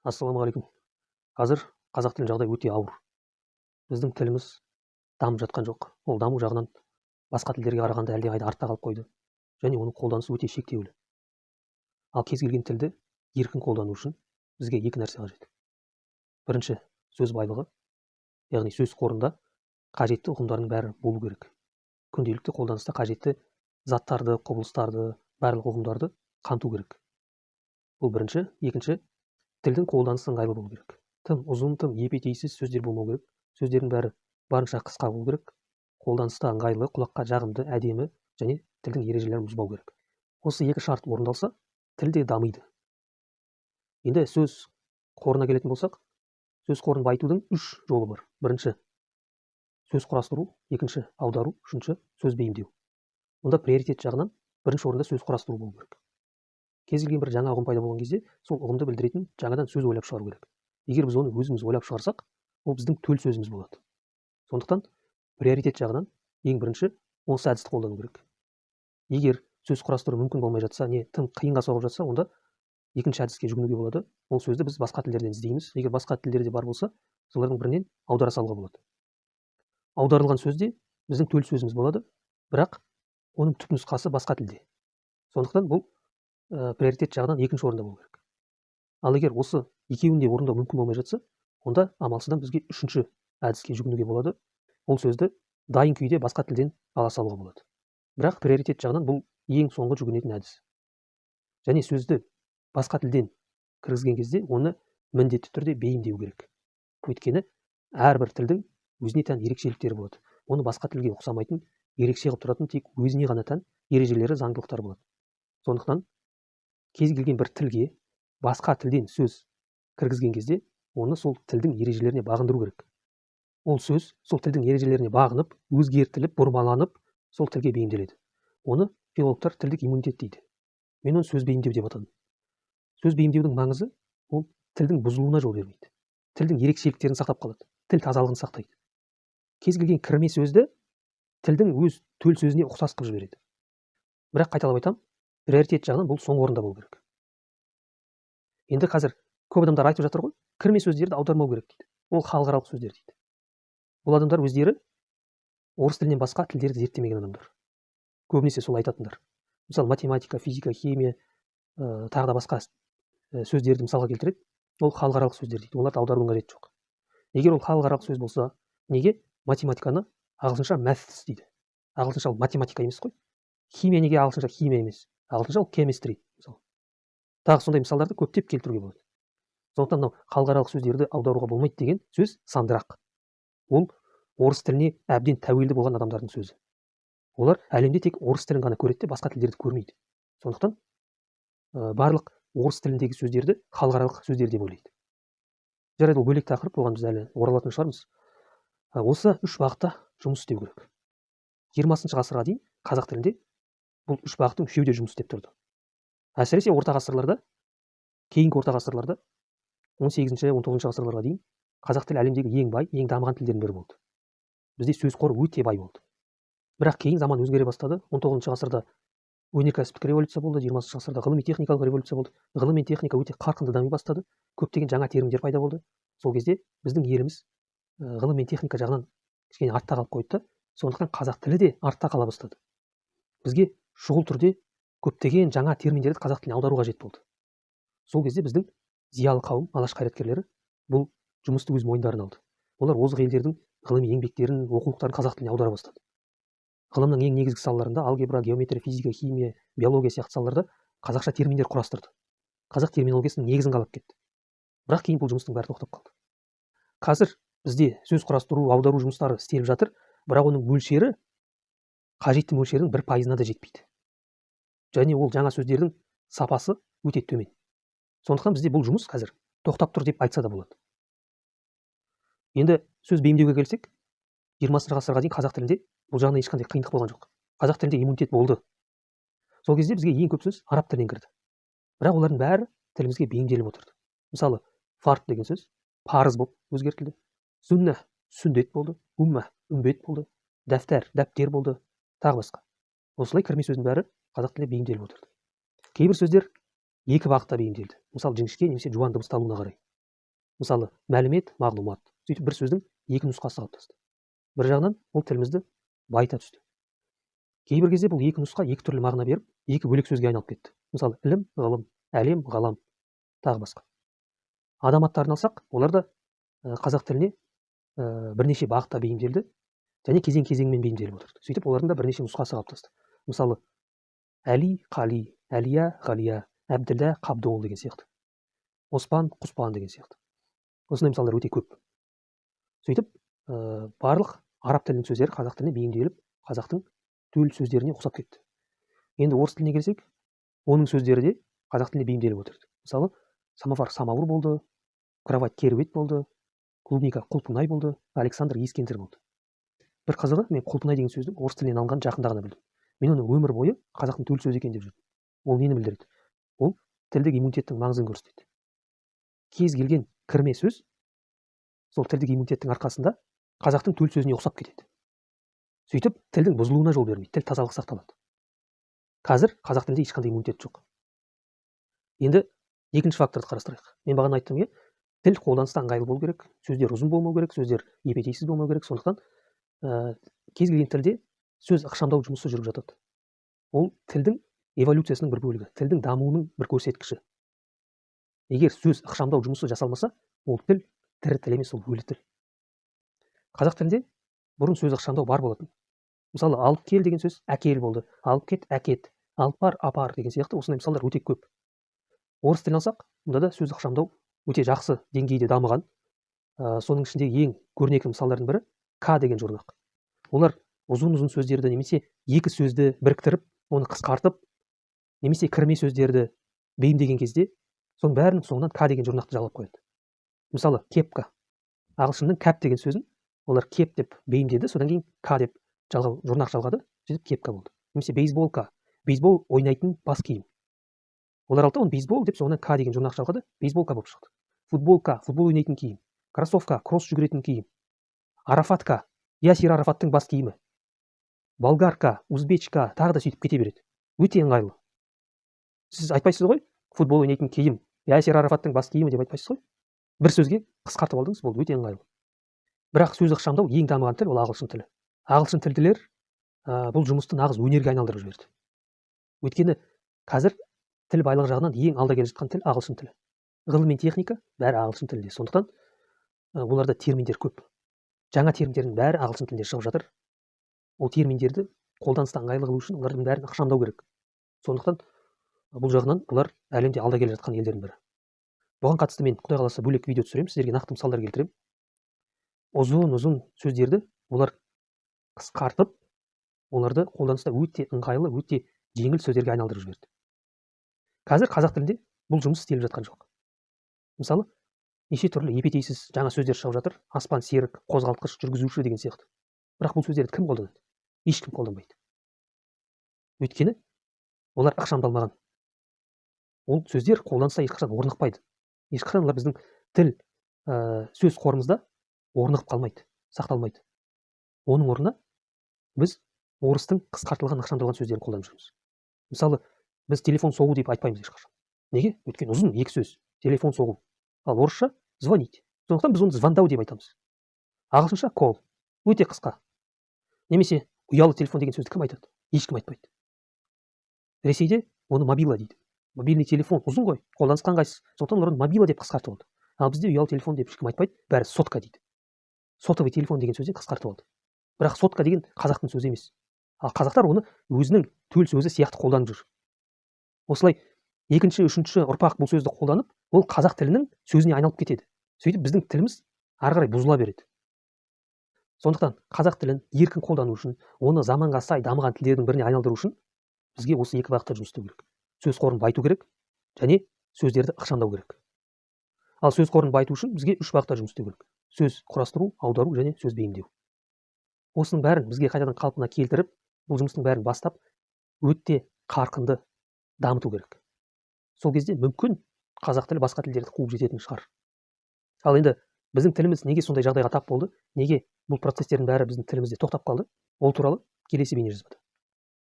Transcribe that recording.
Ассалаумағалейкум! Қазір қазақ тілінің жағдайы өте ауыр. Біздің тіліміз дамып жатқан жоқ. Ол даму жағынан басқа тілдерге қарағанда әлдеқайда артта қалып қойды және оның қолданысы өте шектеулі. Ал кез келген тілді еркін қолдану үшін бізге екі нәрсе қажет. Бірінші, сөз байлығы, яғни сөз қорында қажетті ұғымдардың бәрі болу керек. Күнделікті қолданыста қажетті заттарды, құбылыстарды, барлық ұғымдарды қамту керек. Бұл бірінші. Екінші, тілдің қолданысы ыңғайлы болу керек. Тым ұзын, тым епетейсіз сөздер болмау керек. Сөздердің бәрі барынша қысқа болу керек, қолданыста ыңғайлы, құлаққа жағымды, әдемі және тілдің ережелерін бұзбау керек. Осы екі шарт орындалса, тіл де дамиды. Енді сөз қорына келетін болсақ, сөз қорын байытудың үш жолы бар. Бірінші, сөз құрастыру, екінші, аудару, үшінші, сөз бейімдеу. Мұнда приоритет жағынан бірінші орында сөз құрастыру болу керек. Кез келген бір жаңа ұғым пайда болған кезде, сол ұғымды білдіретін жаңадан сөз ойлап шығару керек. Егер біз оны өзіміз ойлап шығарсақ, ол біздің төл сөзіміз болады. Сондықтан приоритет жағынан ең бірінші осы әдісті қолдану керек. Егер сөз құрастыру мүмкін болмай жатса, не тым қиынға соғып жатса, онда екінші әдіске жүгінуге болады. Ол сөзді біз басқа тілдерден іздейміз. Егер басқа тілдерде бар болса, солардың бірінен аудара салуға болады. Аударылған сөз де біздің төл сөзіміз болады, бірақ оның түп нұсқасы басқа тілде. Сондықтан бұл приоритет жағынан екінші орында болу керек. Ал егер осы екеуін де орындау мүмкін болмай жатса, онда амалсыздан бізге үшінші әдіске жүгінуге болады. Ол сөзді дайын күйде басқа тілден ала салуға болады, бірақ приоритет жағынан бұл ең соңғы жүгінетін әдіс. Және сөзді басқа тілден кіргізген кезде оны міндетті түрде бейімдеу керек, өйткені әрбір тілдің өзіне тән ерекшеліктері болады. Оны басқа тілге ұқсамайтын, ерекше қылып тұратын, тек өзіне ғана тән ережелері, заңдылықтары болады. Сондықтан кез келген бір тілге басқа тілден сөз кіргізген кезде, оны сол тілдің ережелеріне бағындыру керек. Ол сөз сол тілдің ережелеріне бағынып, өзгертіліп, бұрмаланып, сол тілге бейімделеді. Оны филологтар тілдік иммунитет дейді. Мен оны сөз бейімдеу деп атадым. Сөз бейімдеудің маңызы: ол тілдің бұзылуына жол бермейді, тілдің ерекшеліктерін сақтап қалады, тіл тазалығын сақтайды. Кез келген кірме сөзді тілдің өз төл сөзіне ұқсас қылып жібереді. Бірақ қайталап айтамын, приоритет жағынан бұл соңғы орында болу керек. Енді қазір көп адамдар айтып жатыр ғой, кірме сөздерді аудармау керек дейді, ол халықаралық сөздер дейді. Бұл адамдар өздері орыс тілінен басқа тілдерді зерттемеген адамдар көбінесе сол айтатындар. Мысалы, математика, физика, химия, тағы да басқа сөздерді мысалға келтіреді. Ол халықаралық сөздер дейді, оларды аударудың қажеті жоқ. Егер ол халықаралық сөз болса, неге математиканы ағылшынша maths дейді? Ағылшынша ол математика емес қой. Химия неге ағылшынша химия емес? Ағылшынша ол chemistry. Мысалы, тағы сондай мысалдарды көптеп келтіруге болады. Сондықтан мынау халықаралық сөздерді аударуға болмайды деген сөз сандырақ. Ол орыс тіліне әбден тәуелді болған адамдардың сөзі. Олар әлемде тек орыс тілін ғана көреді де, басқа тілдерді көрмейді. Сондықтан барлық орыс тіліндегі сөздерді халықаралық сөздер деп ойлайды. Жарайды, ол бөлек тақырып, оған біз әлі оралатын шығармыз. Осы үш бағытта жұмыс істеу керек. 20-ғасырға дейін қазақ тілінде бұл үш бағыттың үшеуі де жұмыс істеп тұрды. Әсіресе орта ғасырларда, кейінгі орта ғасырларда, 18-, 19-ғасырларға дейін қазақ тілі әлемдегі ең бай, ең дамыған тілдердің бірі болды. Бізде сөз қоры өте бай болды. Бірақ кейін заман өзгере бастады. 19-ғасырда өнеркәсіптік революция болды, 20-ғасырда ғылыми техникалық революция болды. Ғылым мен техника өте қарқынды дами бастады, көптеген жаңа терминдер пайда болды. Сол кезде біздің еліміз ғылым мен техника жағынан кішкене артта қалып қойды да, сондықтан қазақ тілі де артта қала бастады. Бізге шұғыл түрде көптеген жаңа терминдерді қазақ тіліне аудару қажет болды. Сол кезде біздің зиялы қауым, Алаш қайраткерлері бұл жұмысты өз мойындарына алды. Олар озық елдердің ғылыми еңбектерін, оқулықтарын қазақ тіліне аудара бастады. Ғылымның ең негізгі салаларында, алгебра, геометрия, физика, химия, биология сияқты салаларда қазақша терминдер құрастырды, қазақ терминологиясының негізін қалап кетті. Бірақ кейін бұл жұмыстың бәрі тоқтап қалды. Қазір бізде сөз құрастыру, аудару жұмыстары істеліп жатыр, бірақ оның мөлшері қажетті мөлшердің 1%-ына да жетпейді және ол жаңа сөздердің сапасы өте төмен. Сондықтан бізде бұл жұмыс қазір тоқтап тұр деп айтса да болады. Енді сөз бейімдеуге келсек, 20-ғасырға дейін қазақ тілінде бұл жағынан ешқандай қиындық болған жоқ. Қазақ тілінде иммунитет болды. Сол кезде бізге ең көп сөз араб тілінен кірді, бірақ олардың бәрі тілімізге бейімделіп отырды. Мысалы, фард деген сөз парыз болып өзгертілді, сүнна сүндет болды, умма үмбет болды, дәфтәр дәптер болды, тағы басқа. Осылай кірме сөздің бәрі қазақ тіліне бейімделіп отырды. Кейбір сөздер екі бағытта бейімделді, мысалы, жіңішке немесе жуан дыбысталуына қарай. Мысалы, мәлімет, мағлұмат. Сөйтіп бір сөздің екі нұсқасы қалыптасты. Бір жағынан ол тілімізді байыта түсті. Кейбір кезде бұл екі нұсқа екі түрлі мағына беріп, екі бөлек сөзге айналып кетті. Мысалы, ілім, ғылым, әлем, ғалам, тағы басқа. Адам аттарын алсақ, олар да қазақ тіліне бірнеше бағытта бейімделді және кезең-кезеңмен бейімделіп отырды. Сөйтіп олардың да бірнеше нұсқасы қалыптасты. Мысалы, Әли, Қали, Әлия, Ғалия, Әбділда, Қабдол деген сияқты. Оспан, Құспан деген сияқты. Осындай мысалдар өте көп. Сөйтіп, барлық араб тілінің сөздері қазақ тіліне бейімделіп, қазақтың төл сөздеріне ұқсап кетті. Енді орыс тіліне келсек, оның сөздері де қазақ тіліне бейімделіп отырды. Мысалы, самовар самауыр болды, кровать кереует болды, клубника құлпынай болды, Александр Ескендір болды. Бір қызығы, мен құлпынай деген сөздің орыс тілінен алынғанын жақында ғана білдім. Мен оны өмір бойы қазақтың төл сөзі екен деп жүрдім. Ол нені білдіреді? Ол тілдік иммунитеттің маңызын көрсетеді. Кез келген кірме сөз сол тілдік иммунитеттің арқасында қазақтың төл сөзіне ұқсап кетеді. Сөйтіп тілдің бұзылуына жол бермейді, тіл тазалық сақталады. Қазір қазақ тілінде ешқандай иммунитет жоқ. Енді екінші факторды қарастырайық. Мен бағана айттым, иә, тіл қолданыста ыңғайлы болу керек, сөздер ұзын болмау керек, сөздер епетейсіз болмау керек. Сондықтан кез келген тілде сөз ықшамдау жұмысы жүріп жатады. Ол тілдің эволюциясының бір бөлігі, тілдің дамуының бір көрсеткіші. Егер сөз ықшамдау жұмысы жасалмаса, ол тіл тірі тіл емес, ол өлі тіл. Қазақ тілінде бұрын сөз ықшамдау бар болатын. Мысалы, алып кел деген сөз әкел болды, алып кет әкет, алып бар апар деген сияқты осындай мысалдар өте көп. Орыс тілін алсақ, мұнда да сөз ықшамдау өте жақсы деңгейде дамыған. Соның ішінде ең көрнекі мысалдардың бірі к деген жұрнақ. Олар ұзын-ұзын сөздерді немесе екі сөзді біріктіріп, оны қысқартып, немесе кірме сөздерді бейімдеген кезде соның бәрінің соңынан к деген жұрнақты жалғап қояды. Мысалы, кепка. Ағылшынның cap деген сөзін олар кеп деп бейімдеді, содан кейін к деп жалғау жұрнақ жалғады, сөйтіп кепка болды. Немесе бейсболка, бейсбол ойнайтын бас киім. Олар алды оны бейсбол деп, соңынан к деген жұрнақ жалғады, бейсболка болып шықты. Футболка, футбол ойнайтын киім. Кроссовка, кросс жүгіретін киім. Арафатка, Ясир Арафаттың бас киімі. Болгарка, узбечка, тағы да сөйтіп кете береді. Өте ыңғайлы. Сіз айтпайсыз ғой, футбол ойнайтын киім, Ясир Арафаттың бас киімі деп айтпайсыз ғой. Бір сөзге қысқартып алдыңыз, болды, өте ыңғайлы. Бірақ сөз ықшамдау ең дамыған тіл ол ағылшын тілі. Ағылшын тілділер бұл жұмысты нағыз өнерге айналдырып жіберді. Өйткені қазір тіл байлығы жағынан ең алда келе жатқан тіл ағылшын тілі. Ғылым мен техника бәрі ағылшын тілінде. Сондықтан оларда терминдер көп. Жаңа терминдердің бәрі ағылшын тілінде шығып жатыр. Ол терминдерді қолданыста ыңғайлы қылу үшін олардың бәрін ықшамдау керек. Сондықтан бұл жағынан бұлар әлемде алда келе жатқан елдердің бірі. Бұған қатысты мен, құдай қаласа, бөлек видео түсіремін, сіздерге нақты мысалдар келтіремін. Ұзын-ұзын сөздерді олар қысқартып, оларды қолданыста өте ыңғайлы, өте жеңіл сөздерге айналдырып жіберді. Қазір қазақ тілінде бұл жұмыс істеліп жатқан жоқ. Мысалы, неше түрлі епетейсіз жаңа сөздер шығып жатыр. Аспан серік, қозғалтқыш, жүргізуші деген сияқты. Бірақ бұл сөздерді кім қолданады? Ешкім қолданбайды. Өйткені олар ықшамдалмаған. Ол сөздер қолданыста ешқашан орнықпайды. Ешқашан олар біздің тіл, сөз қорымызда орнығып қалмайды, сақталмайды. Оның орнына біз орыстың қысқартылған, ықшамдалған сөздерін қолданып жүрміз. Мысалы, біз телефон соғу деп айтпаймыз ешқашан. Неге? Өйткені ұзын екі сөз. Телефон соғу. Ал орысша звонить. Сондықтан біз оны звондау деп айтамыз. Ағылшынша call. Өте қысқа. Немесе ұялы телефон деген сөзді кім айтады? Ешкім айтпайды. Ресейде оны мобила дейді. Мобильный телефон ұзын ғой, қолданысқа ыңғайсыз. Сондықтан олар оны мобила деп қысқартып алды. Ал бізде ұялы телефон деп ешкім айтпайды, бәрі сотка дейді. Сотовый телефон деген сөзден қысқартып алды. Бірақ сотка деген қазақтың сөзі емес. Ал қазақтар оны өзінің төл сөзі сияқты қолданып жүр. Осылай екінші, үшінші ұрпақ бұл сөзді қолданып, ол қазақ тілінің сөзіне айналып кетеді. Сөйтіп біздің тіліміз ары қарай бұзыла береді. Сондықтан қазақ тілін еркін қолдану үшін, оны заманға сай дамыған тілдердің біріне айналдыру үшін бізге осы екі бағытта жұмыс істеу керек. Сөз қорын байыту керек және сөздерді ықшамдау керек. Ал сөз қорын байыту үшін бізге үш бағытта жұмыс істеу керек. Сөз құрастыру, аудару және сөз бейімдеу. Осының бәрін бізге қайтадан қалпына келтіріп, бұл жұмыстың бәрін бастап, өте қарқынды дамыту керек. Сол кезде мүмкін қазақ тілі басқа тілдерді қуып жететін шығар. Ал енді біздің тіліміз неге сондай жағдайға тап болды? Неге бұл процестердің бәрі біздің тілімізде тоқтап қалды? Ол туралы келесі бейнежазбада.